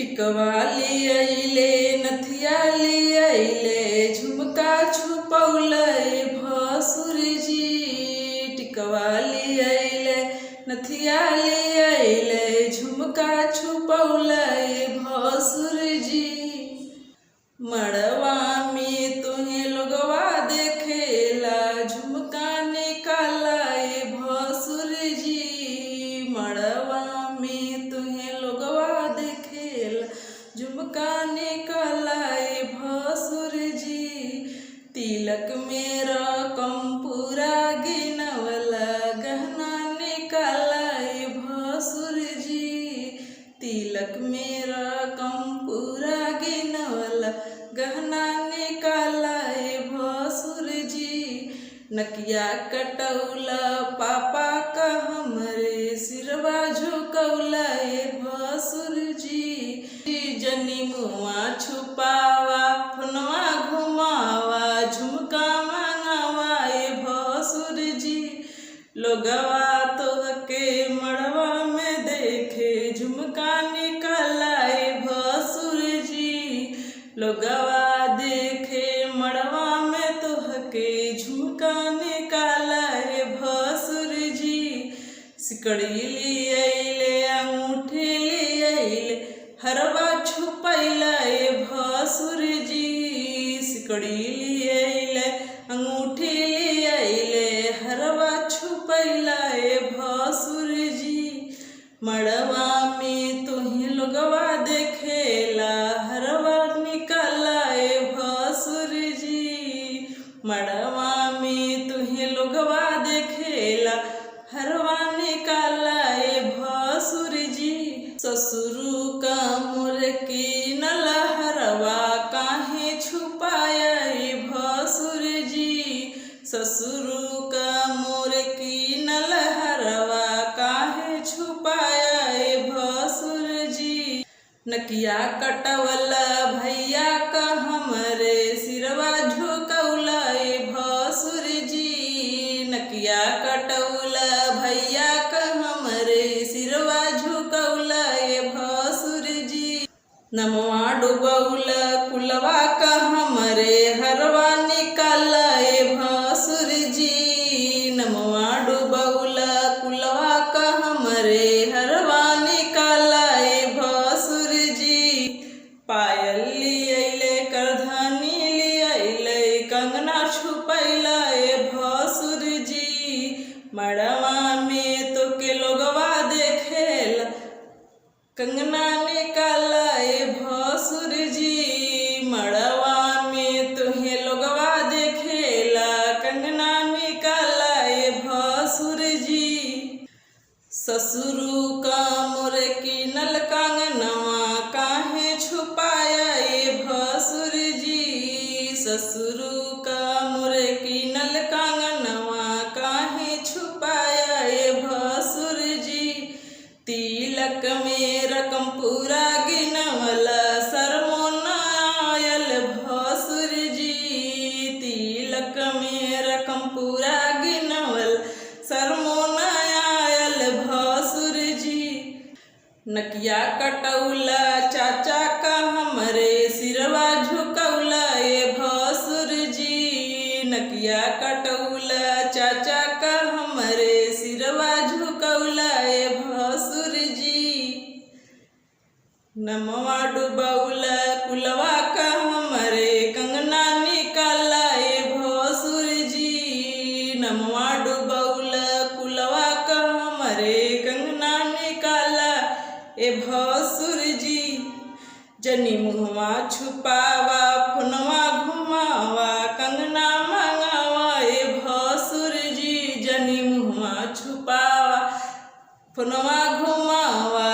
टिकवा लियैले नथिया लियैले झुमका छुपौलै भसुरजी। टिकवा लियैले नथिया लियैले झुमका छुपौलै भसुरजी। मड़वा में तुहे लोगवा देखेला झुमका निकालाए भसुरजी। मड़वा में तुहे लोगवा देखेला झुमका निकालाए भसुरजी। तिलक में रकम पूरा गिनवला गहना निकालाए भसुरजी। तिलक में रकम पूरा गिनवला गहना निकालाए भसुरजी। नकिया कटौला पापा का हमरे सिरवा झुकौला ए भसुरजी। जनी मुआ छुपावा फोनवा घुमावा झुमका मांगावा ए भसुरजी। लोगवा तोहके मड़वा में देखे झुमका निकाला ए भसुरजी। लोगवा देखे मड़वा में तोहके झुमका निकाला ए भसुरजी। सिकड़ी लियैले अंगूठी लियैले हरवा छुपैला ए भसुरजी। सिकड़ी लियैले अंगूठी लियैले हरवा छुपैला ए भसुरजी। मड़वा में तुही लोगवा देखेला हरवा निकाला ए भसुरजी। मड़वा में तुही लोगवा देखेला हरवा निकाला ए भसुरजी। ससुरु का मुर्की नलहरवा काहे छुपाया ए भसुरजी। ससुरु का मुर्की नलहरवा काहे छुपाया ए भसुरजी। नकिया कटवला भैया का हमरे सिरवा झुकौला ए भसुरजी। नकिया कटौला भैया का हमरे सिरवा झुकौला ए भसुरजी। नमवा डुबौला कुलवा का हमरे हरवा निकाला ए भसुरजी। नमवा डुबौला कुलवा का हमरे हरवा निकाला ए भसुरजी। पायल लियैले करधनी लियैले कंगना छुपैला ए भसुरजी। मड़वा में तोके लोगवा देखेला कंगना निकाला ए भसुरजी। मड़वा में तुहे लोगवा देखेला कंगना निकाला ए भसुरजी। ससुरु का मुर्की नल कंगनवा काहे छुपाया ए भसुरजी। ससुरु का मुर्की नल कंगनवा काहे छुपाया ए भसुरजी। तिलक में रकम पूरा गिनवला शर्मो न आयल भसुरजी। तिलक में रकम पूरा गिनवल शर्मो न आयल भसुरजी। नकिया कटौला चाचा का हमरे सिरवा झुकौला ए भसुरजी। नकिया कटौला चाचा का हमरे सिरवा झुकौला ए भसुरजी। नमवा डुबौला कुलवा का हमरे कंगना निकाला ए भसुरजी। नमवा डुबौला कुलवा का हमरे कंगना निकाला ए भसुरजी। जनी मुहवा छुपावा फोनवा घुमावा कंगना मांगावा ए भसुरजी। जनी मुहवा छुपावा फोनवा घुमावा